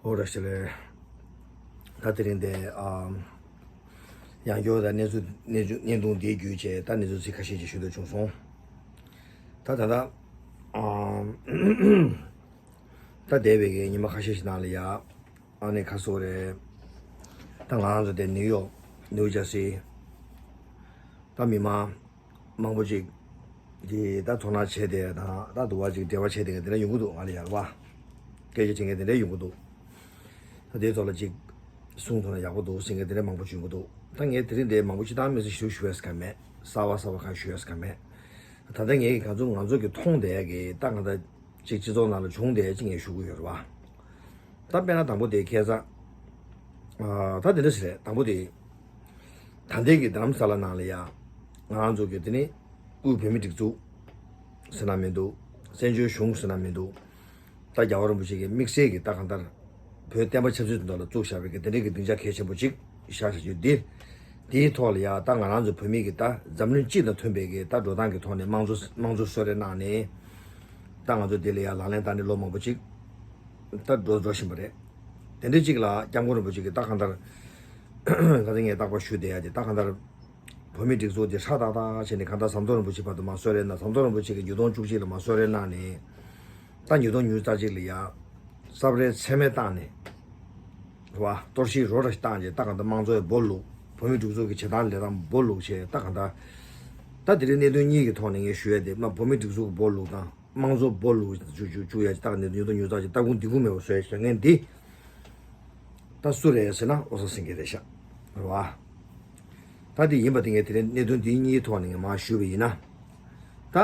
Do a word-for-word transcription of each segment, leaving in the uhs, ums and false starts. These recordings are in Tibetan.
ཨོ་ར་ཤི་ལེ། ད་དེ་རིང་འདི་ཨམ། ཡང་བསྐྱར་ད་གནས་ཚུལ་གནས་ཚུལ་བརྙན་ཐུང་འདིའི་བརྒྱུད་བྱས་ད་གནས་ཚུལ་ཚིག་ཁ་ཤས་ཅིག་ཞུ་འདོད་བྱུང་སོང་། ད་ད་ད་ཨམ། ད་འདས་པའི་གི་ཉི་མ་ཁ་ཤས་ཤིག་ནང་ལ་ཡ། ཨ་ནི་ཁ་སོ་རེད། ད་ང་རང་ཚོ་དེ་ནིའུ་ཡོག་ནིའུ་ཇར་སི། ད་མི་མང་མང་པོ་ཅིག་གིས་ད་དོ་སྣང་བྱས་ཏེ་དང་ད་དུ་བ་ཅིག་འབྲེལ་བ་བྱས་ཏེ་དེ་འདྲ་ཡོང་གི་འདུག་ང་ལ་ཡར་བ། སྐད་ཆ་དྲི་མཁན་དེ་འདྲ་ཡོང་གི་འདུག་ད་དེའི་ཐོག་ལ་ཅིག་གསུང་ཐུབ་ན་ཡག་པོ་འདུག་ཟེར་མཁན་དེ་འདྲ་མང་པོ་ཅིག་ཡོང་གི་འདུག་ད་ངས་དེ་རིང་འདིར་མང་པོ་ཅིག་བཏང་མི་སྲིད་ཞུ་ཞུ་ཡས་ག་མེད། གསར་བ་གསར་བ་གང་ཞུ་ཡས་ག་མེད། ད་ལྟ་ངས་ང་ཚོ་ང་ཚོ་གི་མཐོང་བསྡད་ཡ་གི་ད་ང་ད་ཅིག་སྤྱི་ཚོགས་ནང་ལ་བྱུང་བསྡད་ཡ་ཅིག་ངས་ཞུ་གི་ཡོད་རེད་བ། ད་དཔེར་ན་དང་པོ་དེ་ཁ་སང་། ཨ། ད་དེ་འདྲ་ཞིག་རེད། དང་པོ་དེ། ད་ལྟའི་གི་རྡ་རམ་ས་ལ་ནང་ལ་ཡ། ང་རང་ཚོ་གི་དེ་ནི་དབུས་བོད་མིའི་སྒྲིག་འཛུགས་ཟེར་ན་མི་འདུག་བཙན་བྱོལ་གཞུང་ཟེར་ན་མི་འདུག་ད་རྒྱལ་བ་རིན་པོ་ཆེ་གི་དམིགས་བསལ་གྱི་ད་གང་ལྟར་བོད་བསྟན་པ་ཆབ་སྲིད་དོན་དག་ལ་བཙུགས་བཞག་པའི་གི་དེ་འདྲའི་གི་སྡིངས་ཆ་གལ་ཆེན་པོ་ཅིག་བཞག་བཞག་རྒྱུ་འདི། དེའི་ཐོག་ལ་ཡ་ད་ང་རང་ཚོ་བོད་མི་གི་ད་འཛམ་གླིང་སྤྱི་དང་མཐུན་པའི་གི་ད་འགྲོ་སྟངས་ཀྱི་ཐོག་ནས་དམངས་གཙོ་དམངས་གཙོ་གསོལ་རས་གནང་ནས། ད་ང་ཚོ་འདི་ལ་ཡ་ལག་ལེན་བསྟར་ནས་ལོ་མང་པོ་ཅིག་ད་འགྲོ་འགྲོ་བཞིན་པ་རེད། དེ་འདྲའི་ཅིག་ལ་སྐྱབས་མགོན་རིན་པོ་ཆེ་གི་ད་གང་ལྟར། ད་ལྟ་ངས་རྟག་པར་ཞུ་བསྡད་ཡ་དེ་ད་གང་ལྟར། བོད་མིའི་སྒྲིག་འཛུགས་དེ་ཧྲག་ཏག་ཏག་བྱས་ནས་གང་ལྟར་ཟམ་གདོང་རིན་པོ་ཆེ་བར་དུ་མར་གསོལ་རས་གནང་། ཟམ་གདོང་རིན་པོ་ཆེ་གིས་ཉིས་སྟོང་བཅུ་གཅིག་ལ་མར་གསོལ་རས་གནང་ནས། ད་ཉིས་སྟོང་ཉི་ཤུ་རྩ་གཅིག་ལ་ཡ། ས་བཀྲའི་མཚན་སྨད་བཏང་ནས། རེད་བ། གཏོར་བཤིག་རོ་ར་ཞིག་བཏང་རྗེས་ད་གང་ལྟར་དམངས་གཙོའི་སྦོ་ལུག་བོད་མིའི་སྒྲིག་འཛུགས་ཀྱི་བྱེད་སྟངས་ལས་སྟངས་སྦོ་ལུག་བྱས་ད་གང་ལྟར། ད་དེ་རིང་གནད་དོན་གཉིས་ཀྱི་ཐོག་ནས་ངས་ཞུ་ཡ་དེ་མ་བོད་མིའི་སྒྲིག་འཛུགས་ཀྱི་སྦོ་ལུག་དང་དམངས་གཙོ་སྦོ་ལུག་བཅུག་བཅུག་བཅུག་ཡ་ད་གང་ལྟར་ཉིས་སྟོང་ཉི་ཤུ་རྩ་གཅིག་ད་གུང་འདི་གུང་མེད་པ་བཟོས་བཟོས་མཁན་འདི། ད་སུ་རེད་ཟེར་ན་བློ་བཟང་སེང་གེ་རེད་ཤག་རེད་བ། ད་དེ་ཡིན་པ་དེ་ངས་དེ་རིང་གནད་དོན་འདི་གཉིས་ཐོག་ནས་ངས་མར་ཞུས་པ་ཡིན་ན། ད་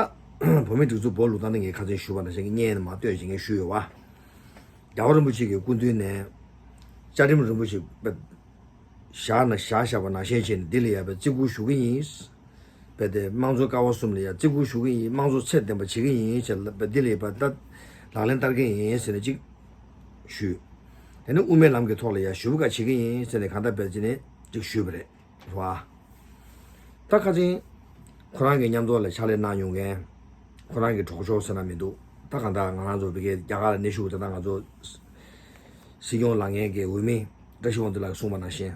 བོད་མིའི་སྒྲིག་འཛུགས་སྦོ་ལུག་དང་ནི་ངས་ཁ་སང་ཞུས་པ་ནང་བཞིན་གྱི་བརྙན་ནས་མར་བཏོན་ཞིག་ངས་ཞུས་ཡོད་བ། རྒྱལ་བ་རིན་པོ་ཆེ་གི་སྐུ་མདུན་ནས་བཅའ་ཁྲིམས་རིན་པོ་ཆེ་བཞག་ན་བཞག་བཞག་པ་ནང་བཞིན་བྱས་ནས་འདི་ལ་ཡ་བའི་བརྩི་བཀུར་ཞུ་གི་ཡིན། བས་ཏེ་དམངས་གཙོ་ཀ་བ་གསུམ་ལ་ཡ་བརྩི་བཀུར་ཞུ་གི་ཡིན། དམངས་གཙོ་ཚད་ལྡན་པ་བྱེད་ཀྱི་ཡིན་ཟེར་ལ་བས་འདི་ལ་ཡ་བ་ད་ལག་ལེན་བསྟར་གྱི་ཡིན་ཟེར་ནས་གཅིག་ཞུས། དེ་ནས་དབུ་མའི་ལམ་གྱི་ཐོག་ལ་ཡ་ཞུ་བ་ག་བྱེད་ཀྱི་ཡིན་ཟེར་ནས་གང་ལྟར་བས་ཅི་ནས་གཅིག་ཞུས་པ་རེད། རེད་བ། ད་ཁ་ཅིག་ཁོ་རང་གི་མཉམ་དུ་ལ་ཕྱག་ལས་གནང་མྱོང་མཁན། ཁོ་རང་གི་གྲོགས་མཆོག་ཟེར་ན་མི་འདུག་ད་གང་ལྟར་ང་རང་ཚོ་བི་གའི་རྒྱ་གར་ལ་གནས་བཞུགས་ད་ལྟ་ང་ཚོ་སྲིད་སྐྱོང་ལངས་མཁན་གྱི་འོས་མི་བཀྲ་ཤིས་དབང་འདུས་ལགས་ཀྱིས་གསུངས་པ་ནང་བཞིན།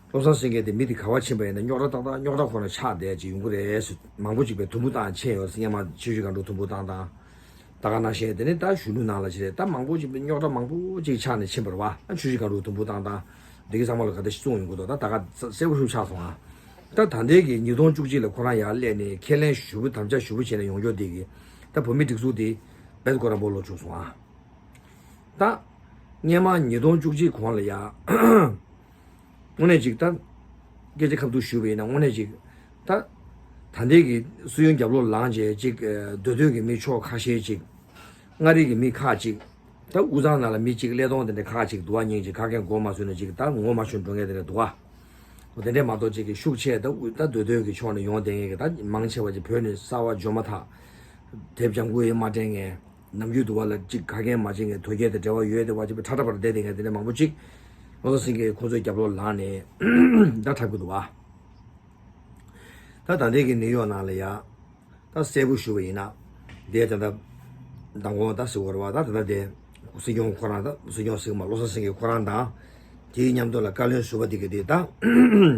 བློ་བཟང་སེང་གེ་དེ་མི་དེ་ག་བ་ཕྱིན་པ་ཡིན་ན་རྙོག་དྲ་ཏག་ཏག་རྙོག་དྲ་ཁོ་ན་ཆགས་བསྡད་ཅིག་ཡོང་གི་རེད་ཟེར་མང་པོ་ཅིག་པའི་དུམ་བུ་བཏང་ཕྱིན་ཡོད་ཟེར། སྔོན་མ་ཆུ་བཞི་སྒང་དྲུག་དུམ་བུ་བཏང་དང་། ད་ག་ནང་བཞིན་དེ་ནི་ད་གཞོན་ནུ་ནང་ལ་ཕྱིན་རེད། ད་མང་པོ་ཅིག་རྙོག་དྲ་མང་པོ་ཅིག་ཆགས་ནས་ཕྱིན་པ་རེད་བ། ཨ་ཆུ་བཞི་སྒང་དྲུག་དུམ་བུ་བཏང་དང་། འདི་གི་ཚང་མ་ལ་ག་འདྲ་ཞིག་གསུངས་ཡོང་གི་འདུག་ད་ད་ག་གསལ་པོ་ཞིག་ཆགས་སོང་ཨ། ད་ད་ལྟའི་གི་ཉིས་སྟོང་བཅུ་གཅིག་ལ་ཁོ་རང་ཡར་སླེབས་ནས་ཁས་ལེན་ཞུ་བུ་དམ་བཅའ་ཞུ་བུ་བྱས་ནས་ཡོང་རྒྱུ་འདི་གི་ད་བོད་མི་སྒྲིག་འཛུགས་འདི་བེད་ཁོ་རང་སྦོ་ལུག་བྱུང་སོང་ཨ། ད་སྔོན་མ་ཉིས་སྟོང་བཅུ་གཅིག་གོང་ལ་ཡ། དངོས་གནས་ཅིག་ད། སྐད་ཆ་ཁ་ཐུག་ཞུས་པ་ཡིན་ན་དངོས་གནས་ཅིག་ད། ད་ལྟའི་གི་སྲིད་གཞུང་རྒྱབ་ལོགས་ལངས་རྗེས་ཅིག་སྡོད་དོན་གི་མི་ཕྱོགས་ཁ་ཤས་ཅིག་མངའ་རིས་ཀྱི་མི་ཁག་ཅིག་ད་དབུས་གཙང་ནང་ལ་མི་གཅིག་ཀླད་སྟོང་དེ་འདྲ་ཁག་ཅིག་འདུག་བ། སྙིང་ཅིག་ཁ་སྐད་མགོ་མ་ཚོས་ན་ཅིག་ད་ངོ་མ་ཆོད་འགྲོ་མཁན་དེ་འདྲ་འདུག་བ། འོ་དེ་འདྲས་མ་གཏོགས་ཅིག་གི་ཤུགས་ཆེ་ད་དབུས་ད་སྡོད་དོན་གི་ཕྱོགས་ནས་ཡོང་བསྡད་མཁན་གི་ད་མང་ཆེ་བ་ཅིག་བོད་ནས་གསར་བ་འབྱོར་མ་ཐག་དེབ་ལྗང་ཁུ་ཡེ་མ་སྤྲད་མཁན། ནམ་རྒྱུན་དུ་བ་ལ་གཅིག་ག་གེ་མ་བྱེད་མཁན་དོལ་རྒྱལ་དང་འབྲེལ་བ་ཡོད་དེ་བ་ཅིག་ཕྲ་ཕྲ་བར་བསྡད་དེ་མཁན་དེ་འདྲ་མང་པོ་ཅིག་བློ་བཟང་སེང་གེ་ཁོང་ཚོའི་རྒྱབ་ལོགས་ལངས་ནས་ད་འཁྲབ་གི་འདུག་བ། ད་ད་ལྟའི་གི་ནིའུ་ཡོག་ནང་ལ་ཡ། ད་གསལ་པོ་ཞུ་བ་ཡིན་ན། དེ་ད་ལྟ་མདང་དགོང་ད་ཟེར་བ་རེད་བ། ད་ད་ལྟ་དེ་སྲིད་སྐྱོང་ཁོ་རང་ད་སྲིད་སྐྱོང་ཟེར་གི་མ་བློ་བཟང་སེང་གེ་ཁོ་རང་དང་། དེའི་མཉམ་དུ་ལ་བཀའ་བློན་ཟུར་པ་དེ་གི་དེ་ད་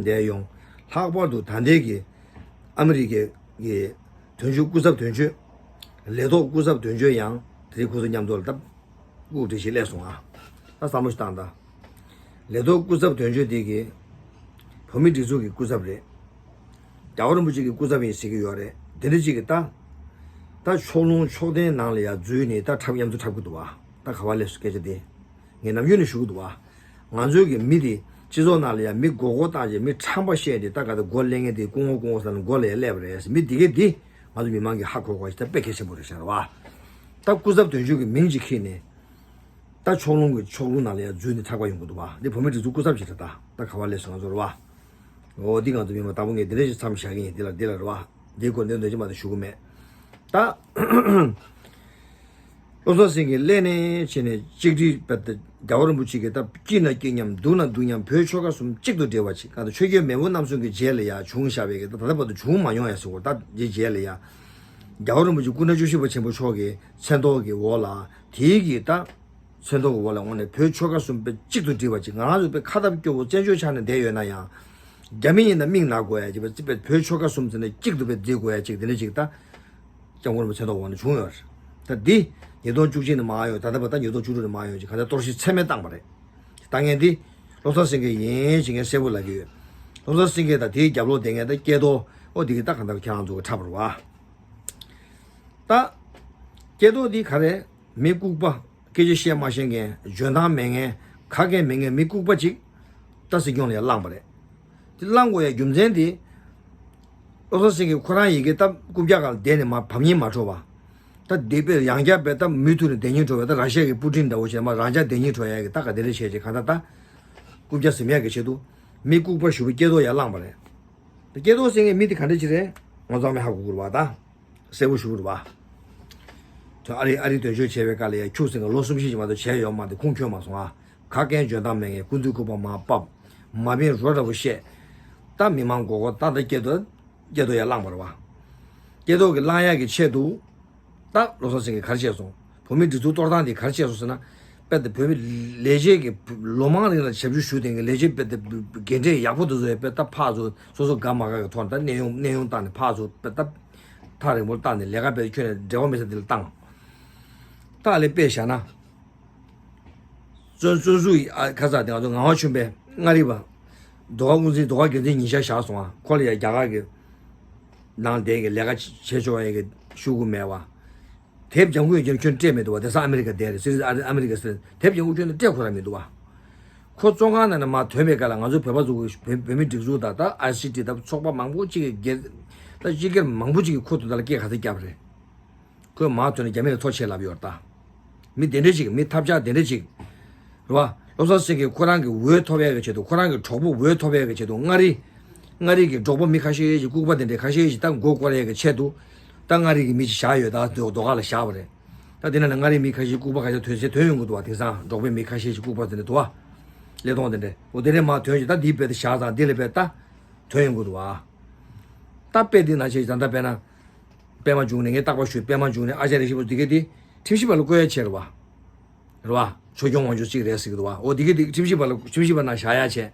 དེ་ཡོང་། ལྷག་པར་དུ་ད་ལྟའི་གི་ཨ་མི་རི་ཀའི་གི་དོན་གཅོད་སྐུ་ཚབ་དོན་གཅོད། ལས་ཐོག་སྐུ་ཚབ་དོན་གཅོད་ཡང་དེ་རིང་ཁོ་ཚོ་མཉམ་དུ་ལ་ད་སྐུ་བགྲེས་ཤིག་སླེབས་སོང་ཨ། ད་བསམ་བློ་ཞིག་བཏང་དང་། ལས་ཐོག་སྐུ་ཚབ་དོན་གཅོད་དེ་གི་བོད་མི་སྒྲིག་འཛུགས་ཀྱི་སྐུ་ཚབ་རེད། རྒྱལ་བ་རིན་པོ་ཆེ་གི་སྐུ་ཚབ་ཡིན་ཟེར་གི་ཡོད་རེད། དེ་འདྲ་ཅིག་གི་ད་ད་ཕྱོགས་ལྷུང་ཕྱོགས་འཐེན་ནང་ལ་ཡ་འཛུལ་ནས་ད་འཁྲབ་མཉམ་དུ་འཁྲབ་གི་འདུག་བ། ད་ག་བ་སླེབས་སོང་སྐད་ཆ་དེ། ངས་ནམ་རྒྱུན་ནས་ཞུ་གི་འདུག་བ། ང་ཚོའི་གི་མི་དེ་སྤྱི་ཚོགས་ནང་ལ་ཡ་མི་མགོ་སྐོར་བཏང་རྗེས་མི་ཁྲམ་པ་བཤད་དེ་ད་ག་ད་མགོ་ལེན་མཁན་དེ་སྐུ་ངོ་སྐུ་ངོ་ཟེར་ནས་མགོ་ལ་ཡ་སླེབས་པ་རེད། མི་དེ་གས་དེ་ང་ཚོ་མི་མང་གི་ཧ་གོ་དགོས་ཤིག་ད་དཔེ་གལ་ཆེན་པོ་རེད་ཤག་རེད་བ། ད་སྐུ་ཚབ་དོན་གཅོད་ཀྱི་མིང་ཅིག་ཁྱེར་ནས། ད་ཕྱོགས་ལྷུང་གི་ཕྱོགས་ལྷུང་ནང་ལ་ཡང་འཛུལ་ནས་འཁྲབ་པ་ཡོང་གི་འདུག་བ། འདི་བོད་མི་སྒྲིག་འཛུགས་སྐུ་ཚབ་ཅིག་རེད་ད། ད་ག་བ་སླེབས་སོང་ང་ཚོ་རེད་བ། འོ་འདི་ང་ཚོ་མི་མང་དང་པོ་ངས་འདི་འདྲ་ཞིག་མཚམས་བཞག་གི་ཡིན། འདི་ལ་འདི་ལ་རེད་བ། འདིའི་སྐོར་འདོན་འདོན་ཅི་མ་གཏོགས་ཞུ་གི་མེད། ད་བློ་བཟང་སེང་གེ་སླེབས་ནས་བྱས་ནས་གཅིག་སྒྲིལ་བར་དུ་རྒྱལ་བ་རིན་པོ་ཆེ་གིས་ད་སྐྱིད་ན་སྐྱིད་མཉམ་སྡུག་ན་སྡུག་མཉམ་བོད་ཆོལ་ཁ་གསུམ་གཅིག་ཏུ་སྒྲིལ་བ་ཅིག་ག་ད་ཆོས་རྒྱལ་མེས་དབོན་རྣམ་གསུམ་གྱི་རྗེས་ལ་ཡང་བྱུང་བཞག་པའི་གི་ད་ད་ལྟ་བར་དུ་བྱུང་མ་མྱོང་ཡ་ཟེར་བ་ད་འདི་རྗེས་ལ་ཡང་རྒྱལ་བ་རིན་པོ་ཆེ་སྐུ་ན་བཅུ་བཞི་པ་ཆེན་པོ་མཆོག་གི་མཚན་ཐོག་གི་འོག་ལ་དེའི་གི་ད། མཚན་ཐོག་གི་འོག་ལ་དངོས་གནས་བོད་ཆོལ་ཁ་གསུམ་པའི་གཅིག་ཏུ་སྒྲིལ་བ་ཅིག་ང་རང་ཚོ་པའི་ཁ་སྟབས་སྐྱོ་བོ་བཙན་བྱོལ་ཆགས་ནས་བསྡད་ཡོད་ན་ཡང་། རྒྱ་མི་ཡིན་ན་མིག་ན་དགོས་ཡ་ཅིག་པའི་བོད་ཆོལ་ཁ་གསུམ་ཟེར་ནས་གཅིག་ཏུ་པའི་འཛིན་དགོས་ཡ་ཅིག་དེ་འདྲ་ཅིག་ད། སྐྱབས་མགོན་རིན་པོ་ཆེ་མཚན་ཐོག་འོག་ནས་བྱུང་ཡོད་རེད། ད་འདི་ཉིས་སྟོང་བཅུ་གཅིག་ནས་མར་ཡོད། ད་ལྟ་བར་ད་ཉིས་སྟོང་བཅུ་དྲུག་ནས་མར་ཡོད་ཅིག་ག་ཚོད་གཏོར་བཤིག་ཚད་མེད་བཏང་བ་རེད། ལྟ་མཁན་འདི་བློ་བཟང་སེང་གེ་ཡིན་ཅེས་ངས་གསལ་པོ་ལབ་ཀྱི་ཡོད། བློ་བཟང་སེང་གེ་དང་དེའི་རྒྱབ་ལོགས་བསྡད་མཁན་ད་སྐལ་རྡོར། ཨོ་འདི་གི་ད་གང་ལྟར་ཁྱེད་རང་ཚོ་གི་འཁྲབ་པ་རེད་བ། ད་སྐལ་རྡོར་འདི་ག་རེ། མི་ལྐུགས་པ། སྐད་ཆ་བཤད་མ་ཤེས་མཁན། འཇོན་ཐང་མེད་མཁན། ཁ་སྐད་མེད་མཁན་མི་ལྐུགས་པ་ཅིག་ད་སྲིད་སྐྱོང་ལ་ཡར་བསླངས་པ་རེད། དེ་བསླངས་དགོས་ཡ་རྒྱུ་མཚན་དེ། བློ་བཟང་སེང་གེ་ཁོ་རང་ཡི་གེ་ད་རྐུབ་བཀྱག་སྒང་ལ་བསྡད་ནས་མར་བབས་སྙིང་མ་བྲོ་བ། ད་དེ་དཔེ་ཡང་བསྐྱར་དཔེ་ད་མུ་མཐུད་ནས་བསྡད་སྙིང་བྲོ་བའི་ད་ར་ཤི་ཡ་གི་པུ་ཏིན་འདྲ་བོ་བྱས་མར་རང་འཇགས་བསྡད་སྙིང་བྲོ་ཡ་གི་ད་ག་དེ་འདྲ་བྱས་བྱས་གང་ལྟར་ད། རྐུབ་བཀྱག་ཟིན་ཡ་གི་ཆེད་དུ། མི་ལྐུགས་པ་ཞུ་བ་སྐལ་རྡོར་ཡར་བསླངས་པ་རེད། ད་སྐལ་རྡོར་ཟེར་མཁན་མི་དེ་ག་འདྲ་ཅིག་རེད། ང་ཚོ་ཚང་མས་ཧ་གོ་དགོས་རེད་བ་ད། གསལ་པོ་ཞུ་དགོས་རེད་བ། ད་ཨ་རི་ཨ་རི་དོན་གཅོད་བྱས་པའི་སྐབས་ལ་ཡ་ཁྱུག་ཟིན་ག་ལོ་གསུམ་བཞི་ཅིག་མ་གཏོགས་བྱས་ཡོད་མ་རེད། ཁུངས་འཁྱོལ་མ་སོང་ཨ། ཁ་སྐད་འཇོན་ཐང་མེད་མཁན། ཀུན་འདུས་ཁུག་པ་མར་ཕབ། མ་བིན་རོ་འདྲ་བོ་བཤད། ད་མི་མང་མགོ་སྐོར་ད་ད་སྐལ་རྡོར། སྐལ་རྡོར་ཡར་བསླངས་པ་རེད་བ། སྐལ་རྡོར་གྱི་བསླངས་ཡག་གི་ཆེད་དུ། ད་བློ་བཟང་སེང་གེ་ག་རེ་བྱས་སོང་། བོད་མིའི་སྒྲིག་འཛུགས་གཏོར་སྟངས་དེ་ག་རེ་བྱས་སོང་ཟེར་ན། དཔེ་དེ་བོད་མི་ལས་བྱེད་ཀྱི་ལོ་མང་རིང་ལ་ཞབས་ཞུ་ཞུས་དེ་གི་ལས་བྱེད་དཔེ་དེ་འགན་འཁྲི་ཡག་པོ་དེ་ཚོ་ཡང་དཔེ་ད་ཕར་ཚུར་སོ་སོ་དགའ་མ་དགའ་གི་ཐོག་ནས་ད་གནས་དབྱུང་གནས་དབྱུང་བཏང་ནས་ཕར་ཚུར་དཔེ་ད་ཐག་རིང་པོར་བཏང་ནས་ལས་ཀ་དཔེ་ཁྱོན་ནས་འབྲེལ་བ་མེད་ས་དེ་ལ་བཏང་། ད་ཨ་ལས་དཔེ་བཞག་ན། བཙོན་བཙོན་ཟུར་ཡི་ཨ་ཁ་ཚ་དེ་ང་ཚོ་ངག་དབང་ཆོས་འཕེལ་མངའ་རིས་པ། ཟློས་གར་དབུ་འཛིན་ཟློས་གར་འགན་འཛིན་ཉིན་ཞག་བཞག་སོང་ཨ། ཁོ་ལ་ཡ་རྒྱ་གར་གྱི་ནང་བསྡད་ཀྱི་ལས་ཀ་བྱེད་ཆོག་ཡ་གི་ཤོག་གུ་མེད་བ། དེབ་ལྗང་ཁུ་ཡོད་ཀྱང་ཁྱོན་སྤྲད་མི་འདུག་བ། དེང་སང་ཨ་མི་རི་ཀ་བསྡད་རེད། སི་རིས་ཨ་རི་ཨ་མི་རི་ཀ་སི་རིས་དེབ་ལྗང་ཁུ་ཁྱོན་ནས་སྤྲད་ཁོ་རང་མི་འདུག་བ། ཁོ་བཙོན་ཁང་ནང་ནས་མར་ཐོན་པའི་སྐབས་ལ་ང་ཚོ་བོད་པ་ཚོ་གི་བོད་བོད་མི་སྒྲིག་འཛུགས་དང་ད་ཨའི་སི་ཊི་དང་ཚོགས་པ་མང་པོ་གཅིག་གི་སྒེར་ད་སྤྱི་སྒེར་མང་པོ་གཅིག་གིས་ཁོ་དོན་དག་ལ་སྐད་ག་ཚོད་བརྒྱབ་རེད། ཁོས་མར་ཐོན་ནས་རྒྱ་མི་ལ་ཐོ་ཆད་ལབ་ཡོད་རེད་ད། མི་དེ་འདྲ་ཞིག་མི་ཐབས་ཆག་དེ་འདྲ་ཞིག་རེད་བ། བློ་བཟང་སེང་གེ་ཁོ་རང་གི་འོས་ཐོབ་ཡས་ཀྱི་ཆེད་དུ། ཁོ་རང་གི་གྲོགས་པོ་འོས་ཐོབ་ཡས་ཀྱི་ཆེད་དུ། མངའ་རིས་མངའ་རིས་ཀྱི་གྲོགས་པོ་མི་ཁ་ཤས་ཤིག་ལྐུགས་པ་དེ་འདྲ་ཁ་ཤས་ཤིག་ད་མགོ་སྐོར་ཡས་ཀྱི་ཆེད་དུ། ད་མངའ་རིས་ཀྱི་མི་ཞིག་བཞག་ཡོད། ད་ཟློས་གར་ལ་བཞག་པ་རེད། ད་དེ་ནང་ནས་མངའ་རིས་མི་ཁ་ཤས་ལྐུགས་པ་ཁ་ཤས་ཐོན་ཚེ་ཐོན་ཡོང་གི་འདུག་བ། དེང་སང་གྲོགས་པོའི་མི་ཁ་ཤས་ཤིག་ལྐུགས་པ་དེ་འདྲ་འདུག་བ། ཀླད་སྟོང་དེ་འདྲ་འོ་དེ་འདྲ་མར་ཐོན་ཞིག་ད་འདིའི་དཔེ་དེ་བཞག་ཙང་འདི་ལ་དཔེ་ད་ཐོན་ཡོང་གི་འདུག་བ། ད་དཔེ་འདི་ནང་བཞིན་ད་ལྟ་དཔེར་ན། པད་མ་འབྱུང་གནས། ངས་རྟག་པར་ཞུ། པད་མ་འབྱུང་གནས། ཨ་ཙརྱ་རིག་ཤི་པོ་འདི་ག་དེ་ཁྲིམས་ཞིབ་པ་ལ་བསྐོ་ཡ་བྱས་རེད་བ། རེད་བ། ཆོས་སྐྱོང་དབང་ཕྱུག་གཅིག་རེད་ཟེར་གི་འདུག་བ། འོ་འདི་ག་དེ་ཁྲིམས་ཞིབ་པ་ལ་ཁྲིམས་ཞིབ་པ་ནང་བཞག་ཡ་བྱས།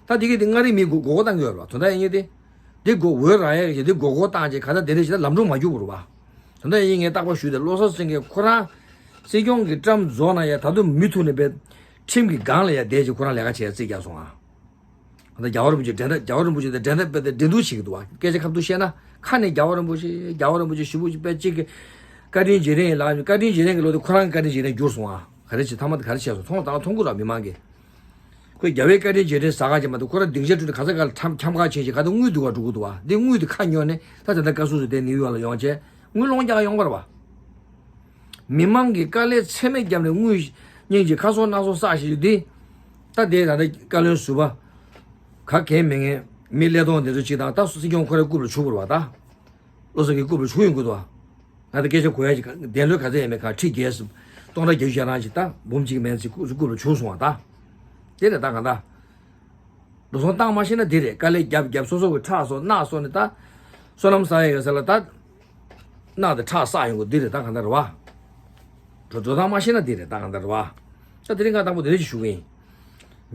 ད་འདི་ག་དེ་མངའ་རིས་མི་མགོ་མགོ་སྐོར་བཏང་གི་ཡོད་རེད་བ། དོན་དག་ཡིན་ངེས་དེ། འདི་མགོ་འོས་རག་ཡ་གི་འདི་མགོ་སྐོར་བཏང་བྱས་ག་ད་དེ་འདྲ་ཞིག་ད་ལམ་འགྲོ་མ་རྒྱུག་པ་རེད་བ། དོན་དག་ཡིན་ངས་རྟག་པར་ཞུས་ཏེ་བློ་བཟང་སེང་གེ་ཁོ་རང་། སྲིད་སྐྱོང་གི་ཊརམ་རྫོགས་ན་ཡ་ད་དུང་མུ་མཐུད་ནས་པའི་ཁྲིམས་ཀྱི་སྒང་ལ་ཡ་བསྡད་ཅིག་ཁོ་རང་ལས་ཀ་བྱས་རྩིས་རྒྱག་སོང་ཨ། ད་རྒྱལ་བ་རིན་པོ་ཆེ་འགྲན་ཟླ། རྒྱལ་བ་རིན་པོ་ཆེ་དང་འགྲན་ཟླ་དཔེ་དེ་འགྲན་བསྡུར་བྱེད་ཀྱི་འདུག་བ། སྐད་ཆ་ཁ་ཐུག་བཤད་ན་ཁ་ནས་རྒྱལ་བ་རིན་པོ་ཆེ་རྒྱལ་བ་རིན་པོ་ཆེ་ཞུ་བོ་ཅིག་དཔེ་གཅིག་གི། བཀའ་དྲིན་རྗེས་དྲན་ཡིན་ལབ། བཀའ་དྲིན་རྗེས་དྲན་གྱི་ལོ་དེ་ཁོ་རང་གི་བཀའ་དྲིན་རྗེས་དྲན་འགྱུར་སོང་ཨ། ག་རེ་བྱེད། ཐ་མ་དེ་ག་རེ་བྱས་སོང་། མཐོང་ད་མཐོང་གི་ར་མི་མང་གིས། ཁོས་རྒྱལ་བའི་བཀའ་དྲིན་རྗེས་དྲན་ཟ་ག་བྱེད་མ་ཐུབ། ཁོ་ར་སྡིངས་ཆ་བསྐྲུན་ནས་ག་ས་ག་ལ་འཁྱམ་འཁྱམ་ག་བྱེད་ཅིག་ག་དུས་དངུལ་བསྡུ་བ་འགྲོ་གི་འདུག་བ། འདི་དངུལ་དེ་ཁ་ཉོས་ནས་ད་ད་ལྟ་བཀའ་ཟུར་དུ་དེ་ནིའུ་ཡོག་ལ་ཡོང་བྱས་དངུལ་སློང་རྒྱག་ཡོང་བ་རེད་བ། མི་མང་གིས་དཀའ་ལས་ཚད་མེད་བརྒྱབ་ནས་དངུལ་སྙིང་རྗེ་ཁ་སོ་སྣ་སོ་བསགས་ཤིག་འདི། ད་དེ་ད་ལྟ་བཀའ་བློན་ཟུར་པ། ག་གེ་མེད་མཁན་མི་ཀླད་སྟོང་འདི་ཚོ་གཅིག་དང་ད་སྲིད་སྐྱོང་ཁོ་རའི་རྐུབ་ལ་བྱུག་དགོས་རེད་བ་ད། བློ་བཟང་གི་རྐུབ་ལ་བྱུག་ཡོང་དགོས་འདུག་བ། ང་ད་སྐད་ཆ་གོ་ཡ་ཅིག་ག་བདེན་ལོས་ག་ཚད་ཡོད་མེད་ག་ཁྲི་བརྒྱད་སུམ་སྟོང་ཕྲག་བརྒྱད་ཅུ་ཞེ་གྲངས་ཅིག་ད་འབུམ་གཅིག་མན་ཙམ་རྐུབ་རྐུབ་ལ་བྱུག་སོང་བ་ད། དེ་རེད་ད་གང་ད། འགྲོ་སོང་བཏང་མ་ཤེས་ན་དེ་རེད། དཀའ་ལས་རྒྱབ་རྒྱབ་སོ་སོ་གི་ཁྲག་གསོ་རྣག་གསོ་ནས་ད། བསོད་ནམས་བསགས་ཡས་གི་ས་ལ་ད། རྣག་དང་ཁྲག་བསགས་ཡོང་གི་འདི་རེད་ད་གང་ལྟར་རེད་བ། འགྲོ་འགྲོ་སྟངས་མ་ཤེས་ན་འདི་རེད་ད་གང་ལྟར་རེད་བ། ད་དེ་རིང་ང་དང་པོ་དེ་རེད་ཅིག་ཞུ་གི་ཡིན།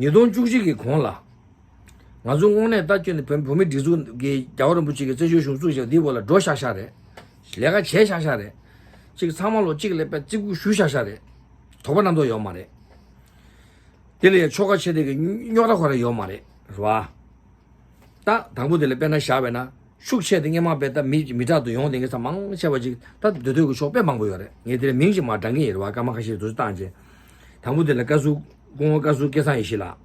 ཉིས་སྟོང་བཅུ་གཅིག་གི་གོང་ལ། ང་ཚོ་དངོས་གནས་ད་ཁྱོད་ནི་བོད་བོད་མི་སྒྲིག་འཛུགས་ཀྱི་རྒྱལ་བ་རིན་པོ་ཆེ་གི་བཙན་བྱོལ་གཞུང་བཙུགས་བཞག་འདི་བོ་ལ་འགྲོ་ཤག་ཤག་རེད། ལས་ཀ་བྱས་ཤག་ཤག་རེད། གཅིག་ཚང་མ་ལོ་གཅིག་ལས་པའི་བརྩི་བཀུར་ཞུ་ཤག་ཤག་རེད། དོགས་པ་རྣམ་རྟོག་ཡོད་མ་རེད། དེ་ལ་ཡང་ཆོལ་ཁ་ཆེ་དེ་གི་རྙོག་དྲ་ཁོ་ར་ཡོད་མ་རེད་རེད་བ། ད་དང་པོ་དེ་ལ་དཔེར་ན་བཞག་པས་ན་ཤུགས་ཆེ་དེ་སྔས་མ་དཔེ་ད་མི་མི་དྲག་ཏུ་ཡོང་དེ་གི་ས་མང་ཆེ་བ་ཅིག་ད་སྡོད་སྡོད་ཀྱི་ཕྱོགས་དཔེ་མང་པོ་ཡོད་རེད། ངས་དེ་ལ་མིང་ཅིག་མ་བགྲང་གི་ཡིན་རེད་བ། སྐར་མ་ཁ་ཤས་དུ་བཏང་རྗེས། དང་པོ་དེ་ལ་བཀའ་ཟུར་སྐུ་ངོ་བཀའ་ཟུར་སྐལ་བཟང་ཡེ་ཤེས་ལགས།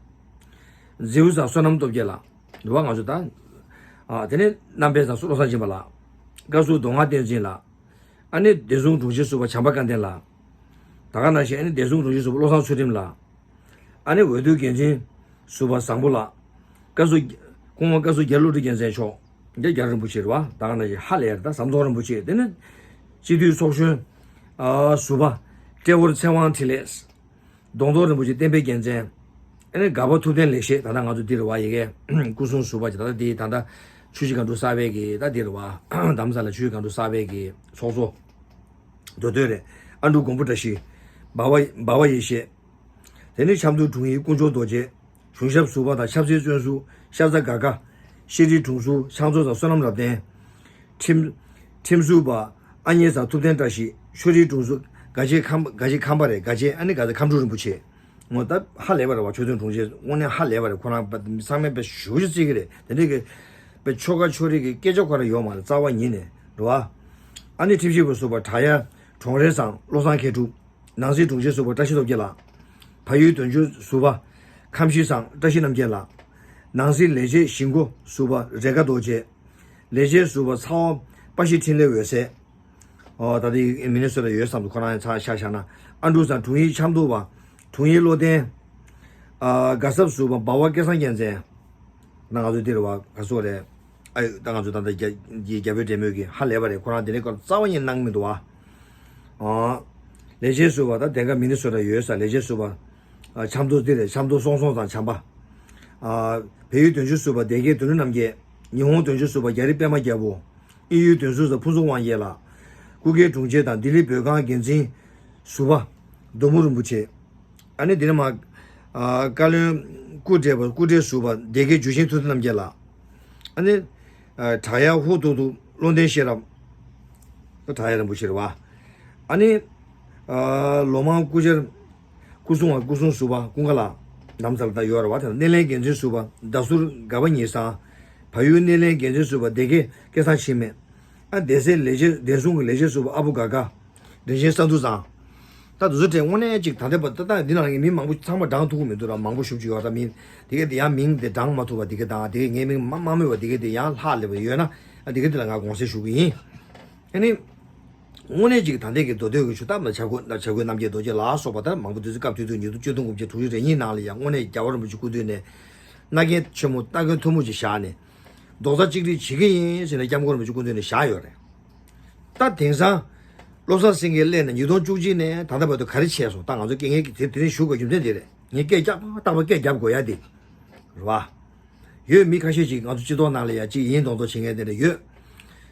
མཛེའུ་བཟང་བསོད་ནམས་སྟོབས་རྒྱལ་ལགས། འདི་བ་ང་ཚོ་ད། ཨ་དེ་ནས་རྣམ་པའི་བཟང་བློ་བཟང་སྦྱིན་པ་ལགས། བཀའ་ཟུར་མདོ་སྔགས་བསྟན་འཛིན་ལགས། ཨ་ནི་བདེ་སྲུང་དྲུང་ཆེ་ཟུར་པ་བྱམས་པ་སྐལ་ལྡན་ལགས། ད་ག་ནང་བཞིན་ཨ་ནི་བདེ་སྲུང་དྲུང་ཆེ་ཟུར་པ་བློ་བཟང་ཚུལ་ཁྲིམས་ལགས། ཨ་ནི་འོས་བསྡུ་འགན་འཛིན་ཟུར་པ་བཟང་པོ་ལགས། བཀའ་ཟུར། སྐུ་ངོ་བཀའ་ཟུར་རྒྱ་བློ་གྲོས་རྒྱལ་མཚན་མཆོག་འདི་རྒྱ་རིན་པོ་ཆེ་རེད་བ། ད་ག་ནང་བཞིན་ཧ་ལས་ཡར་ད་ཟམ་གདོང་རིན་པོ་ཆེ། དེ་ནི་སྤྱི་འཐུས་ཚོགས་གཞོན་ཨ་ཟུར་པ་ཏྲེ་ཧོར་ཚེ་དབང་འཕྲིན་ལས། གདོང་ཐོག་རིན་པོ་ཆེ་བསྟན་པའི་རྒྱལ་མཚན། ཨ་ནི་སྒར་པ་ཐུབ་བསྟན་ལེགས་བཤད། ད་ལྟ་ང་ཚོ་འདི་རེད་བ། ཡ་གི་སྐུ་སྲུང་ཟུར་པ་ཅིག་ད་ལྟ་འདི་ད་ལྟ་ཆུ་བཞི་སྒང་དྲུག་གསར་པའི་གི་ད་འདི་རེད་བ། རྡ་རམ་ས་ལ་ཆུ་བཞི་སྒང་དྲུག་གསར་པའི་གི་ཚོགས་གཙོ། མདོ་སྟོད་རེད། ཨ་འབྲུག་མགོན་པོ་བཀྲ་ཤིས། འབར་བ་འབར་བ་ཡེ་ཤེས། དེ་ནས་ཆབ་མདོ་དྲུང་ཡིག་དཀོན་མཆོག་རྡོ་རྗེ། གཞུང་ཞབས་ཟུར་པ་དང་ཆབ་སྲིད་བཙོན་ཟུར་ཤ་ཚ་དགའ་དགའ། ཤེས་རིག་དྲུང་ཟུར་ཕྱག་མཛོད་དང་བསོད་ནམས་རབ་བརྟན། ཁྲིམས་ཁྲིམས་ཟུར་པ་ཨ་མྱེས་ཚང་ཐུབ་བསྟན་བཀྲ་ཤིས། ཤོ་རིག་དྲུང་ཟུར་དགའ་ཆེ་ཁམས་དགའ་ཆེ་ཁམས་པ་རེད། དགའ་ཆེ་ཨ་ནི་དགའ་ཆེ་ཁམས་སྤྲུལ་རིན་པོ་ཆེ། ངོ་ད་ཧ་ལས་པ་རེད་བ། ཆོས་དོན་དྲུང་ཆེ་དངོས་གནས་ཧ་ལས་པ་རེད། ཁོ་རང་ཚང་མས་དཔེ་ཞུ་ཞུ་བརྩི་གི་རེད། དེ་འདྲའི་གི་དཔེ་ཆོལ་ཁ་ཕྱོགས་རིས་ཀྱི་སྐད་ཆ་ཁོ་རང་ཡོད་མ་རེད། རྩ་བ་ཉིད་ནས་རེད་བ། ཨ་ནི་ཁྲིམས་ཞིབ་པ་ཟུར་པ་བྲག་གཡབ་གྲོང་རེ་ཚང་བློ་བཟང་མཁས་གྲུབ། ནང་སྲིད་དྲུང་ཆེ་ཟུར་པ་བཀྲ་ཤིས་སྟོབས་རྒྱལ་ལགས། བལ་ཡུལ་དོན་གཅོད་ཟུར་པ་ཁམས་ཤིས་ཚང་བཀྲ་ཤིས་རྣམ་རྒྱལ་ལགས། ནང་སྲིད་ལས་བྱེད་གཞིས་འགོ་ཟུར་པ་རེ་ཁ་རྡོ་རྗེ། ལས་བྱེད་ཟུར་པ་ཚ་བ་དཔའ་ཤི་འཕྲིན་ལས་འོད་ཟེར། ཨོ་ད་ལྟ་མི་ནི་སོ་ཊ་ཡོད་བསམ་འདུག་ཁོ་རང་ཡང་ཚ་ཤ་ཤ་ན། ཨ་འབྲུག་ཚང་དྲུང་ཡིག་ཆབ་མདོ་བ། དྲུང་ཡིག་བློ་ལྡན། ཨ་དགའ་སབ་ཟུར་པ་འབའ་བ་སྐལ་བཟང་རྒྱལ་མཚན། ད་ང་ཚོ་འདིར་བ་ག་སོ་རེད། ཨ་ད་ང་ཚོ་ད་ལྟ་རྒྱ་རྒྱ་རྒྱ་བོད་འབྲེལ་མོལ་གྱི་ཧ་ལས་པ་རེད། ཁོ་རང་དེ་ནས་ཁོ་རྩ་བ་ཉིད་གནང་མི་འདུག་བ། ཨ་ལས་བྱེད་ཟུར་པ་ད་དེ་ག་མི་ནི་སོ་ཊ་ཡོད་ས་ལས་བྱེད་ཟུར་པ། ཨ་ཆབ་མདོ་འདི་རེད། ཆབ་མདོ་སོང་སོང་དང་བྱམས་པ། ཨ་བལ་ཡུལ་དོན་གཅོད་ཟུར་པ་སྡེ་དགེ་དོན་གྲུབ་རྣམ་རྒྱལ། ཉི་ཧོང་དོན་གཅོད་ཟུར་པ་རྒྱ་རི་པད་མ་རྒྱལ་པོ། དབྱིན་ཡུལ་དོན་གཅོད་ཟུར་པ་ཕུན་ཚོགས་དབང་རྒྱལ་ལགས། སྐུ་སྒེར་དྲུང་ཆེ་དང་ལྡི་ལི་བོད་ཁང་འགན་འཛིན་ཟུར་པ་མདོ་མོ་རིན་པོ་ཆེ། ཨ་ནི་འདི་ནས་མ། ཨ་བཀའ་བློན་སྐུ་བགྲེས་པ་སྐུ་བགྲེས་ཟུར་པ་སྡེ་དགེ་འཇུ་ཆེན་ཐུབ་བསྟན་རྣམ་རྒྱལ་ལགས། ཨ་ནི། ཨ་བྲག་གཡབ་ཧུ་ཐུག་ཐུག་བློ་ལྡན་ཤེས་རབ། ད་བྲག་གཡབ་རིན་པོ་ཆེ་རེད་བ། ཨ་ནི། ཨ་ལོ་མང་སྐུ་བཅར། སྐུ་སྲུང་བ་སྐུ་སྲུང་ཟུར་པ་ཀུན་དགའ་ལགས། ནམ་ཚ་ལ་ད་ཡོད་རེད་བ། དེ་ལ་སྣེ་ལེན་འགན་འཛིན་ཟུར་པ་ཟླ་ཟུར་དགའ་བ་ཉི་ཤང་། བལ་ཡུལ་སྣེ་ལེན་འགན་འཛིན་ཟུར་པ་སྡེ་དགེ་སྐལ་བཟང་འཆི་མེད། ཨ་སྡེ་སྲིད་ལས་བྱེད་བདེ་སྲུང་གི་ལས་བྱེད་ཟུར་པ་ཨ་བུ་དགའ་དགའ། དྲིན་ཆེན་ས་འདུ་བཟང་། ད་དུ་ཚོ་དྲན་དངོས་གནས་ཅིག་ད་ལྟ་བར་ད་ལྟ་འདི་ནང་ལ་ངས་མི་མང་པོ་ཚང་མ་བགྲང་ཐུབ་ཀྱི་མི་འདུག་ར། མང་པོ་ཞུ་བཅུག་ཡོད་ར། མི་དེ་གས་དེ་ཡང་མིང་དེ་བགྲང་མ་ཐུབ་པ་དེ་གས་དང་། དེ་གས་ངའི་མིང་མ་མ་སྨོས་པ་དེ་གས་དེ་ཡང་ལྷག་ལས་པ་ཡོད་ན། ཨ་དེ་གས་དེ་ལ་ང་དགོངས་སེལ་ཞུ་གི་ཡིན། ཨ་ནི། དངོས་གནས་ཅིག་ད་ལྟའི་གི་མདོ་སྟོད་ཀྱི་ཆུ་ཐབ་ལ་བྱ་རྒོད་ལ་བྱ་རྒོད་རྣམ་རྒྱལ་རྡོ་རྗེ་ལ་སོགས་པ་ལྟར་མང་པོ་དུས་ཚོད་སྐབས་དུས་དུས་ཉིས་སྟོང་བཅུ་དྲུག་དགུ་བརྒྱ་དྲུག་ཅུ་རེ་གཉིས་ནང་ལ་ཡང་དངོས་གནས་རྒྱལ་བ་རིན་པོ་ཆེ་སྐུ་མདུན་ནས་མནའ་གན་ཆེན་མོ་མནའ་གན་མཐོན་པོ་ཅིག་བཞག་ནས། རྡོག་རྩ་གཅིག་སྒྲིལ་བྱེད་ཀྱི་ཡིན་ཟེར་ནས་སྐྱབས་མགོན་རིན་པོ་ཆེ་སྐུ་མདུན་ནས་བཞག་ཡོད་རེད། ད་དེང་སང་། བློ་བཟང་སེང་གེ་སླེབས་ནས་ཉིས་སྟོང་བཅུ་གཅིག་ནས་ད་ལྟ་བར་དུ་ག་རེ་བྱས་སོང་། ད་ང་ཚོ་སྐད་ངན་གྱི་དེ་དེ་རིང་ཞུ་དགོས་རྒྱུ་མཚན་དེ་རེད། ངས་སྐད་རྒྱག་རྟག་པར་སྐད་རྒྱབ་དགོས་ཡ་དེ། རེད་བ། ཡོད་མི་ཁ་ཤས་ཅིག་ང་ཚོ་སྤྱི་ཚོགས་ནང་ལ་ཡ་ཅིག་ཡིན་མདོག་མདོག་བྱེད་མཁན་དེ་འདྲ་ཡོད།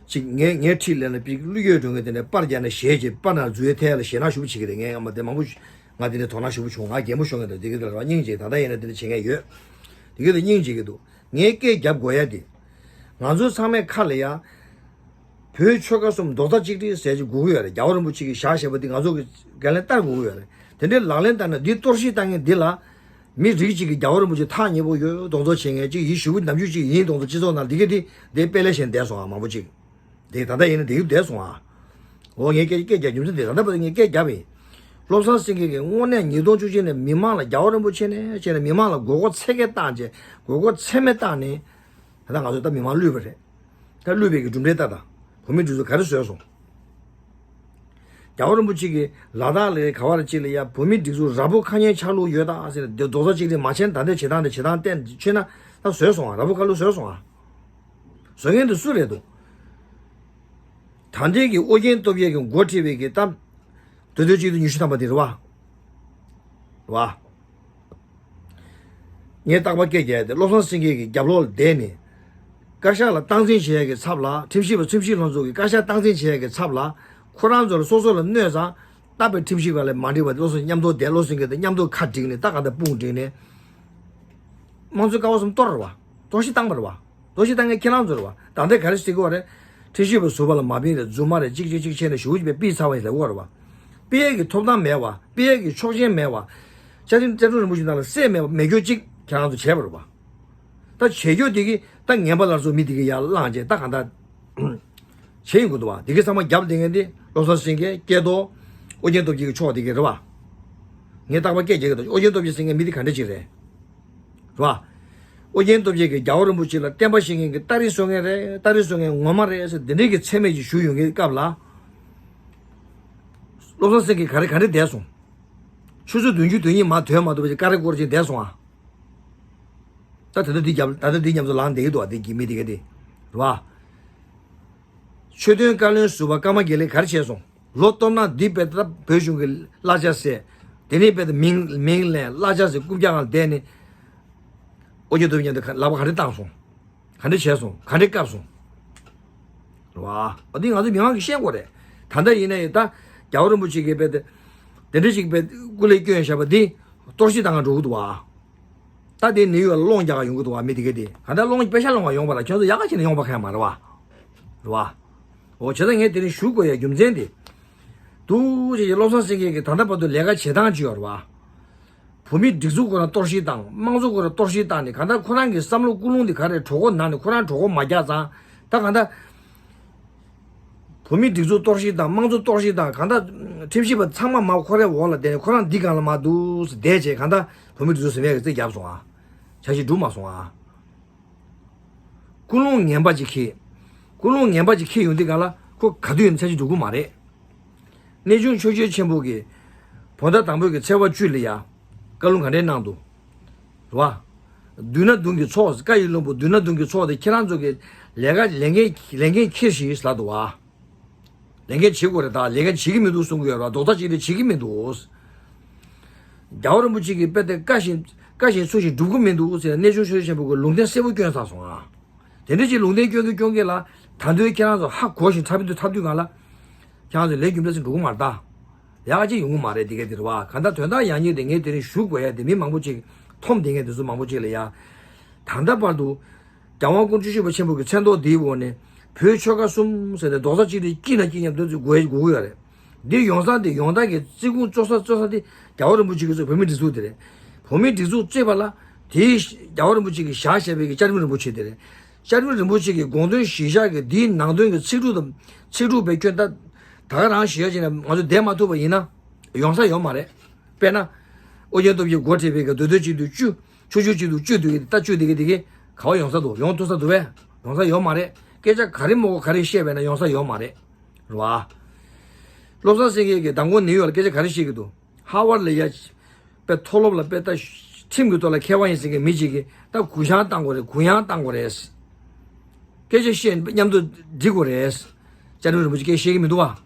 ཅིག་ངའི་ངའི་འཁྲིས་ལ་ན་པིག་གླུ་ཡོད་འགྲོ་མཁན་དེ་འདྲ་པར་རྒྱག་ན་གཞས་ཅིག་པར་ནང་འཛུལ་ཡའི་ཐད་ལ་ཞེད་སྣང་ཞུ་བ་བྱེད་ཀྱི་རེད། ངས་ཨ་མ་དེ་མང་པོ་ང་དེ་འདྲ་དོ་སྣང་ཞུ་བ་བྱུང་། ང་གད་མོ་ཤོར་མཁན་དེ་འདྲ་དེ་གི་དེ་ལ་རང་སྙིང་རྗེ། ད་ལྟ་ཡིན་ན་དེ་འདྲ་བྱེད་མཁན་ཡོད། དེ་གི་དེ་སྙིང་རྗེ་གི་འདུག་ངས་སྐད་རྒྱབ་དགོས་ཡ་དེ། ང་ཚོ་ཚང་མའི་ཁ་ལ་ཡ། བོད་ཆོལ་ཁ་གསུམ་རྡོག་རྩ་གཅིག་སྒྲིལ་ཟེར་གྱི་དགོས་ཀྱི་ཡོད་རེད། རྒྱལ་བ་རིན་པོ་ཆེ་གིས་བཞག་བཞག་པ་འདི་ང་ཚོ་གི་འགན་ལེན་བསྟར་དགོས་ཀྱི་ཡོད་རེད། དེ་འདྲའི་ལག་ལེན་བསྟར་ན་འདི་གཏོར་བཤིག་བཏང་མཁན་འདི་ལ། མི་རིགས་གཅིག་གིས་རྒྱལ་བ་རིན་པོ་ཆེ་ཐག་ཉེ་པོ་ཡོད་མདོག་མདོག་བྱེད་མཁན་གཅིག་ཡིན་ཞུ་གི་ནམ་རྒྱུན་གཅིག་ཡིན་མདོག་མདོག་སྤྱི་ཚོགས་ནང་འདི་ག་འདི་འདི་དཔེ་ལས་གཞན་བསྡད་སོང་ཨ། མང་པོ་གཅིག་འདི་ད་ལྟ་ཡིན་ན་འདི་ག་བསྡད་སོང་ཨ། འོ་ངས་སྐད་སྐད་རྒྱག་རྒྱུ་མཚན་འདི་ད་ལྟ་བར་ངས་སྐད་རྒྱབ་ཡིན། བློ་བཟང་སེང་གེ་གིས་དངོས་གནས་ཉིས་སྟོང་བཅུ་གཅིག་ནས་མི་མང་ལ་རྒྱལ་བ་རིན་པོ་ཆེ་ནས་བྱས་ནས་མི་མང་ལ་དགོས་མཁོ་ཚད་བརྒལ་བཏང་བྱས་དགོས་མཁོ་ཚད་མེད་བཏང་ནས། ད་ལྟ་ང་ཚོ་ད་མི་མང་བསླུས་པ་རེད། ད་བསླུས་པའི་གི་གྲུབ་འབྲས་ལྟ་དང་། བོད་མིའི་སྒྲིག་འཛུགས་ག་རེ་བཟོས་སོང་། རྒྱལ་བ་རིན་པོ་ཆེ་གིས་ལ་དྭགས་ལ་ག་བ་ལ་ཅིག་ལ་ཡ་བོད་མིའི་སྒྲིག་འཛུགས་ར་སྤུ་ཁ་ཉན་ཆགས་ལུགས་ཡོད་ད་ཟེར་ནས་རྡོག་རྩ་གཅིག་སྒྲིལ་མ་བྱས་ན། ད་ལྟའི་བྱེད་སྟངས་དེ་བྱེད་སྟངས་བསྟན་ཆོད་ན་ད་བཟོས་སོང་ཨ། ར་སྤུ་ཁ་ལུགས་བཟོས་སོང་ཨ། བཟོ་མཁན་དེ་སུ་རེད་འདུག་ད་ལྟའི་གི་ཨོ་རྒྱན་སྟོབས་རྒྱལ་གྱི་འགོ་ཁྲིད་པའི་གི་ད། དུས་དུས་གཅིག་ཏུ་ཉི་ཤུ་ཐམ་པ་དེ་རེད་བ། རེད་བ། ངས་རྟག་པར་སྐད་རྒྱག་ཡ་དེ་བློ་བཟང་སེང་གེ་གི་རྒྱབ་ལོགས་ལ་བསྡད་ནས། བཀའ་ཤག་ལ་སྟངས་འཛིན་བྱེད་ཡ་གི་ཚབ་ལ་ཁྲིམས་ཞིབ་པ་ཁྲིམས་ཞིབ་ལྷན་ཚོགས་ཀྱི་བཀའ་ཤག་སྟངས་འཛིན་བྱེད་ཡ་གི་ཚབ་ལ། ཁོ་རང་ཚོ་ལ་སོ་སོ་ལ་གནོད་ཙང་། རྟག་པར་ཁྲིམས་ཞིབ་པ་ལ་མ་འགྲིག་པ་དེ་བློ་བཟང་མཉམ་དུ་བསྡད། བློ་བཟང་སེང་གེ་དང་མཉམ་དུ་ཁ་བསྒྲིགས་ནས་ད་གང་ལྟར་དཔུང་བསྒྲིགས་ནས། དམངས་གཙོའི་ཀ་བ་གསུམ་གཏོར་རེད་བ། གཏོར་བཤིག་བཏང་བ་རེད་བ། གཏོར་བཤིག་བཏང་མཁན་ཁྱེད་རང་ཚོ་རེད་བ། ད་ལྟ་ག་རེ་ཟེར་གི་བ་རེད། ཁྲིམས་ཞིབ་པ་ཟུར་པ་ལ་མ་ཕན་རེད། རྫུན་མ་རེད། གཅིག་གཅིག་གཅིག་བྱས་ནས་ཞུ་གི་པའི་པི་ཚ་བ་ཡིན་ལབ་གི་བ་རེད་བ། པི་ཨེ་གི་ཐོབ་ཐང་མེད་བ། པི་ཨེ་གི་ཆོག་མཆན་མེད་བ། བཅའ་ཁྲིམས་བཅའ་ཁྲིམས་རིན་པོ་ཆེ་ནང་ལ་གསལ་མེད་བ། མེད་རྒྱུ་གཅིག་ཁྱེད་རང་ཚོ་བྱས་པ་རེད་བ། ད་བྱེད་རྒྱུ་དེ་གི་ད་ངན་པ་སླར་གསོ་མི་དེ་གི་ཡར་བླངས་རྗེས་ད་གང་ལྟར། བྱེད་ཡིན་དགོས་འདུག་བ། དེ་གི་ཚང་མ་རྒྱབ་བསྡད་མཁན་དེ་བློ་བཟང་སེང་གེ་སྐལ་རྡོར། ཨོ་རྒྱན་སྟོབས་རྒྱལ་གི་ཕྱོགས་དེ་གི་རེད་བ། ངས་རྟག་པར་སྐད་རྒྱག་གི་འདུག་ཨོ་རྒྱན་སྟོབས་རྒྱལ་ཟེར་མཁན་མི་དེ་ག་འདྲ་ཅིག་རེད། རེད་བ། ཨོ་རྒྱན་སྟོབས་རྒྱལ་གྱིས་རྒྱལ་བ་རིན་པོ་ཆེ་ལ་བསྟན་པ་བཤིག་མཁན་གྱི་སྟ་རེ་གསོད་མཁན་རེད། སྟ་རེ་གསོད་མཁན་ངོ་མ་རེད་ཟེར་འདི་འདྲའི་གི་མཚན་སྨད་ཅིག་ཞུས་ཡོང་གི་སྐབས་ལ། བློ་བཟང་སེང་གེ་ག་རེ་ག་འདྲ་བསྡད་སོང་། ཆུ་ཚོད་བདུན་ཅུ་དོན་གཉིས་མ་ཐོན་མ་ཐུབ་པ་ཅིག་ཀ་རེ་སྐོར་ཅིག་བསྡད་སོང་ཨ། ད་ད་ལྟ་འདི་རྒྱབ་ད་ལྟ་འདི་མཉམ་དུ་ལངས་བསྡད་ཀྱི་འདུག་ཨ། འདི་གི་མི་དེ་ག་དེ། རེད་བ། ཆོས་དོན་བཀའ་བློན་ཟུར་པ་ཀརྨ་དགེ་ལེགས་ག་རེ་བྱས་སོང་། ལོ་སྟོང་ནང་འདི་དཔེ་ད་བོད་གཞུང་གི་གླ་ཆ་ཟས། དེ་ནས་དཔེ་ད་མིང་མིང་ལེན་གླ་ཆ་ཟས་རྐུབ་བཀྱག་སྒང་བསྡད་ནས། ཨོ་རྒྱན་སྟོབས་རྒྱལ་ལག་པ་ག་རེ་བཏང་སོང་། ག་འདྲ་བྱས་སོང་། ག་འདྲ་བཀབ་སོང་། རེད་བ། འོ་འདི་ང་ཚོ་མི་མང་གིས་ཤེས་དགོས་རེད། ད་ལྟ་ཡིན་ན་ཡང་ད་རྒྱལ་བ་རིན་པོ་ཆེ་གིས་དཔེ་ད། དེ་འདྲ་ཞིག་པའི་སྐུ་ལས་བསྐྱོན་བཞག་པ་འདི་གཏོར་བཤིག་བཏང་ག་འགྲོ་གི་འདུག་བ། ད་དེ་ནི་ཡོད་ལ་སློང་རྒྱག་ག་ཡོང་གི་འདུག་བ། མི་དེ་གས་དེ་ག་འདྲ་སློང་པེ་ཤ་སློང་བ་ཡོང་བ་ལ་ཁྱོད་ཚོ་ཡག་ག་བྱས་ནས་ཡོང་བ་ཁ་ཡ་མ་རེད་བ། རེད་བ། འོ་བྱས་ཙང་ངས་དེ་རིང་ཞུ་དགོས་ཡ་རྒྱུ་མཚན་དེ། འདུག་ཅེས་ཀྱི་བློ་བཟང་སེང་གེ་གིས་ད་ལྟ་བར་དུ་ལས་ཀ་བྱེད་སྟངས་ཅིག་ཡོད་རེད་བ། བོད་མི་སྒྲིག་འཛུགས་ཁོ་རང་གཏོར་བཤིག་བཏང་། དམངས་གཙོ་ཁོ་རང་གཏོར་བཤིག་བཏང་ནས་གང་ལྟར་ཁོ་རང་གི་བསམ་བློ་ཀུན་སློང་འདི་ག་རེ་གྲོད་ཁོག་ནང་ནས་ཁོ་རང་གྲོད་ཁོག་མ་རྒྱག་ཙང་། ད་གང་ལྟར་བོད་མི་སྒྲིག་འཛུགས་གཏོར་བཤིག་དང་དམངས་གཙོ་གཏོར་བཤིག་དང་གང་ལྟར་ཁྲིམས་ཞིབ་པ་ཚང་མ་མར་ཁོ་རའི་འོག་ལ་བསྡད་ནས་ཁོ་རང་འདི་སྒང་ལ་མར་འདུག་སེ་བསྡད་བྱས་གང་ལྟར་བོད་མི་སྒྲིག་འཛུགས་ཟིན་པའི་རྩིས་བརྒྱབ་སོང་ཨ། འཆར་གཞི་འགྲུབ་མ་སོང་ཨ། ཀུན་སློང་ངན་པ་ཅིག་འཁྱེར། ཀུན་སློང་ངན་པ་ཅིག་འཁྱེར་ཡོང་དུས་གང་ལ་ཁོ་ག་དུས་ཡིན་ན་འཆར་གཞི་འགྲུབ་ཀྱི་མ་རེད། གནས་ཆུང་ཆོས་རྒྱལ་ཆེན་པོ་གིས་བོད་ཟླ་དང་པོའི་གི་ཚེས་པ་བཅུ་ལ་ཡ་བཀའ་ལུང་ག་འདྲས་གནང་འདུག་རེད་བ། མདུན་ན་མདུན་གྱི་ཚོགས། བཀའ་ཡི་བློན་པོ་མདུན་ན་མདུན་གྱི་ཚོགས་དེ་ཁྱེད་རང་ཚོ་གི་ལས་ཀ་ལས་འགན་ལས་འགན་འཁྱེར་ཞིག་ལབ་འདུག་བ། ལས་འགན་བྱེད་དགོས་རེད། ད་ལས་འགན་བྱེད་ཀྱི་མི་འདུག་གསུང་གི་ཡོད་རེད་བ། རྡོག་རྩ་གཅིག་སྒྲིལ་བྱེད་ཀྱི་མི་འདུག་རྒྱལ་བ་རིན་པོ་ཆེ་གིས་དཔེ་དེ་བཀའ་བཞིན་བཀའ་བཞིན་ཚུལ་བཞིན་སྒྲུབ་ཀྱི་མི་འདུག་ཟེར་ནས་གནས་ཆུང་ཆོས་རྒྱལ་ཆེན་པོ་གིས་ལུང་བསྟན་གསལ་པོ་བསྐྱོན་ཚར་སོང་ཨ། དེ་འདྲ་ཅིག་ལུང་བསྟན་སྐྱོན་གྱི་སྐྱོན་གྱི་ལ། ད་དུང་ཁྱེད་རང་ཚོ་ཧ་གོ་བཞིན་འཁྲབ་དུས་འཁྲབ་དུས་གང་ལ། ཁྱེད་རང་ཚོ་ལས་རྒྱུ་འབྲས་སུ་འགྲོ་གི་མ་རེད་ད། ཡག་ཅིག་ཡོང་གི་མ་རེད་དེ་གས་དེ་རེད་བ། གང་ལྟར་དོན་དག་ཡག་ཉེས་དེ་ངས་དེ་རིང་ཞུ་དགོས་ཡ་དེ་མི་མང་པོ་ཅིག་མཐོང་དེ་ངས་དེ་ཚོ་མང་པོ་ཅིག་ལ་ཡ། ད་ལྟ་བར་དུ། རྒྱལ་དབང་སྐུ་ཕྲེང་བཅུ་བཞི་པ་ཆེན་པོ་གི་མཚན་ཐོག་འདིའི་འོག་ནས་བོད་ཆོལ་ཁ་གསུམ་ཟེར་ནས་རྡོག་རྩ་གཅིག་སྒྲིལ་གཅིག་ན་གཅིག་མཉམ་དུ་དགོས་དགོས་ཀྱི་ཡོད་རེད། འདི་ཡོང་ས་འདི་ཡོང་སྟངས་ཀྱི་བརྩི་བཀུར་རྩོད་ས་རྩོད་ས་འདི་རྒྱལ་བ་རིན་པོ་ཆེ་གིས་བཙུགས་བོད་མིའི་སྒྲིག་འཛུགས་དེ་རེད། བོད་མིའི་སྒྲིག་འཛུགས་བཙུགས་པ་ལ་དེའི་རྒྱལ་བ་རིན་པོ་ཆེ་གིས་བཞག་བཞག་པའི་གི་བཅའ་ཁྲིམས་རིན་པོ་ཆེ་དེ་རེད། བཅའ་ཁྲིམས་རིན་པོ་ཆེ་གི་དགོངས་དོན་གཞིར་བཞག་གི་འདིའི་ནང་དོན་གྱི་ཚིག་འབྲུ་དང་ཚིག་འབྲུ་བས་སྐྱོན་ད་ད་ག་རང་ཞིག་ཡོད་ཅེ་ན་ང་ཚོ་བསྡད་མ་ཐུབ་པ་ཡིན་ན་ཡོང་ས་ཡོད་མ་རེད། དཔེར་ན། ཨོ་རྒྱན་སྟོབས་རྒྱལ་འགོ་ཁྲིད་པའི་གི་མདོ་སྟོད་སྤྱི་འཐུས་བཅུ། ཆུ་བཞི་སྤྱི་འཐུས་བཅུ་འདུག་གི་ད་བཅུ་དེ་གི་དེ་གི་ག་བ་ཡོང་ས་འདུག་ཡོང་ཐུབ་ས་འདུག་བས། ཡོང་ས་ཡོད་མ་རེད། སྐད་ཆ་ག་རེ་མོ་གོ་ག་རེ་བཤད་པས་ན་ཡོང་ས་ཡོད་མ་རེད། རེད་བ། བློ་བཟང་སེང་གེ་གིས་མདང་དགོང་ནིའུ་ཡོག་ལ་སྐད་ཆ་ག་རེ་བཤད་ཀྱི་འདུག་ཧ་ཝར་ལ་ཡ། པའི་མཐོ་སློབ་ལ་པའི་ད་ཁྲིམས་ཀྱི་ཐོག་ལ་མཁས་པ་ཡིན་ཟེར་མཁན་མི་གཅིག་གིས་ད་གུ་ཡངས་བཏང་དགོས་རེད། གུ་ཡངས་བཏང་དགོས་རེད། སྐད་ཆ་བཤད་མཉམ་དུ་འགྲིག་དགོས་རེད། བཅའ་ཁྲིམས་རིན་པོ་ཆེ་སྐད་བཤད་ཀྱི་མི་འདུག་བ།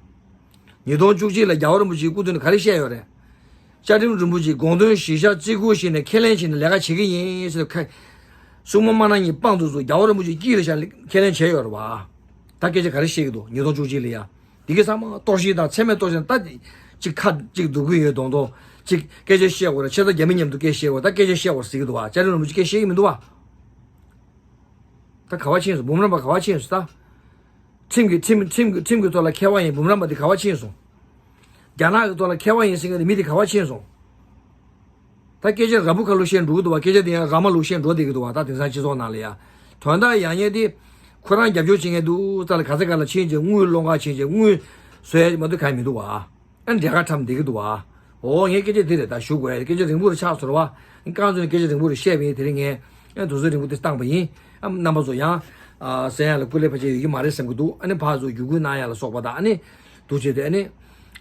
ཉིས་སྟོང་བཅུ་གཅིག་ལ་རྒྱལ་བ་རིན་པོ་ཆེའི་སྐུ་མདུན་ནས་ག་རེ་བཤད་ཡོད་རེད། བཅའ་ཁྲིམས་རིན་པོ་ཆེའི་དགོངས་དོན་གཞིར་བཞག་བརྩི་བཀུར་བྱས་ནས་ཁས་ལེན་བྱས་ནས་ལས་ཀ་བྱེད་ཀྱི་ཡིན་ཟེར་ཁ། གསུང་མ་མ་གནང་ཉིན་དཔང་དུ་བཙུགས་རྒྱལ་བ་རིན་པོ་ཆེ་དཀྱིལ་ལ་བཞག་ཁས་ལེན་བྱས་ཡོད་རེད་བ། ད་སྐད་ཆ་ག་རེ་བཤད་ཀྱི་འདུག་ཉིས་སྟོང་བཅུ་གཅིག་ལ་ཡ། འདི་ག་ཚང་མ་གཏོར་བཤིག་དང་མཚན་སྨད་གཏོར་བཤིག་དང་ད་ཅིག་ཁ་ཅིག་སྡུག་གི་ཡོད་མདོག་མདོག་ཅིག་སྐད་ཆ་བཤད་དགོས་རེད། ཆེ་ས་རྒྱ་མི་མཉམ་དུ་སྐད་བཤད་དགོས། ད་སྐད་ཆ་བཤད་དགོས་ཟེར་གྱི་འདུག་བ། བཅའ་ཁྲིམས་རིན་པོ་ཆེ་སྐད་བཤད་ཀྱི་མི་འདུག་བ། ད་ག་བ་ཕྱིན་སོང་། འབུམ་རམས་པ་ག་བ་ཕྱིན་སོང་ད། ཁྲིམས་ཀྱི་ཁྲིམས་ཁྲིམས་ཀྱི་ཁྲིམས་ཀྱི་ཐོག་ལ་མཁས་པ་ཡིན་འབུམ་རམས་པ་དེ་ག་བ་ཕྱིན་སོང་། རྒྱ་ནག་གི་ཐོག་ལ་མཁས་པ་ཡིན་ཟེར་མཁན་དེ་མི་དེ་ག་བ་ཕྱིན་སོང་། ད་སྐད་ཆ་ར་བུ་ཁ་ལུགས་བཤད་འགྲོ་གི་འདུག་བ། སྐད་ཆ་དེ་ཡང་ར་མ་ལུགས་བཤད་འགྲོ་བསྡད་ཀྱི་འདུག་བ། ད་དེང་སང་སྤྱི་ཚོགས་ནང་ལ་ཡ། དོན་དག་ཡག་ཉེས་དེ་ཁོ་རང་རྒྱབ་སྐྱོར་བྱེད་མཁན་འདུག་ཙ་ལ་ག་ས་ག་ལ་ཕྱིན་བྱས་དངུལ་སློང་ག་ཕྱིན་བྱས་དངུལ་བཟོ་ཡ་མ་གཏོགས་གང་ཡང་མི་འདུག་བ། ཨ་ནི་འབྲས་ཁ་ཁྲམ་བསྡད་ཀྱི་འདུག་བ། འོ་ངས་སྐད་ཆ་དེ་རེད་ད་ཞུ་དགོས་ཡ། སྐད་ཆ་རིང་པོ་རེ་ཆགས་སོང་ར་བ། རྐང་བཙུགས་ནས་སྐད་ཆ་རིང་པོ་རེ་བཤད་པ་ཡིན། དེ་རིང་ངས་ཨ་དུས་ཚོད་རིང་པོ་དེ་བཏང་པ་ཡིན། ཨ་རྣམ་པ་ཚོ་ཡང་ཨ་གསན་ཡ་ལ་སྐུ་ལས་ཕལ་ཆེར་ཡོད་ཀྱི་མ་རེད་བསམ་གྱི་འདུག་ཨ་ནི་ཕར་ཚུར་བརྒྱུད་སྐུལ་གནང་ཡ་ལ་སོགས་པ་དང་ཨ་ནི་འདུག་བྱས་ཏེ་ཨ་ནི་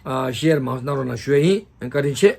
ཨ་ཤེར་མང་གནང་རོགས་གནང་ཞུ་ཡ་ཡིན། བཀའ་དྲིན་ཆེ།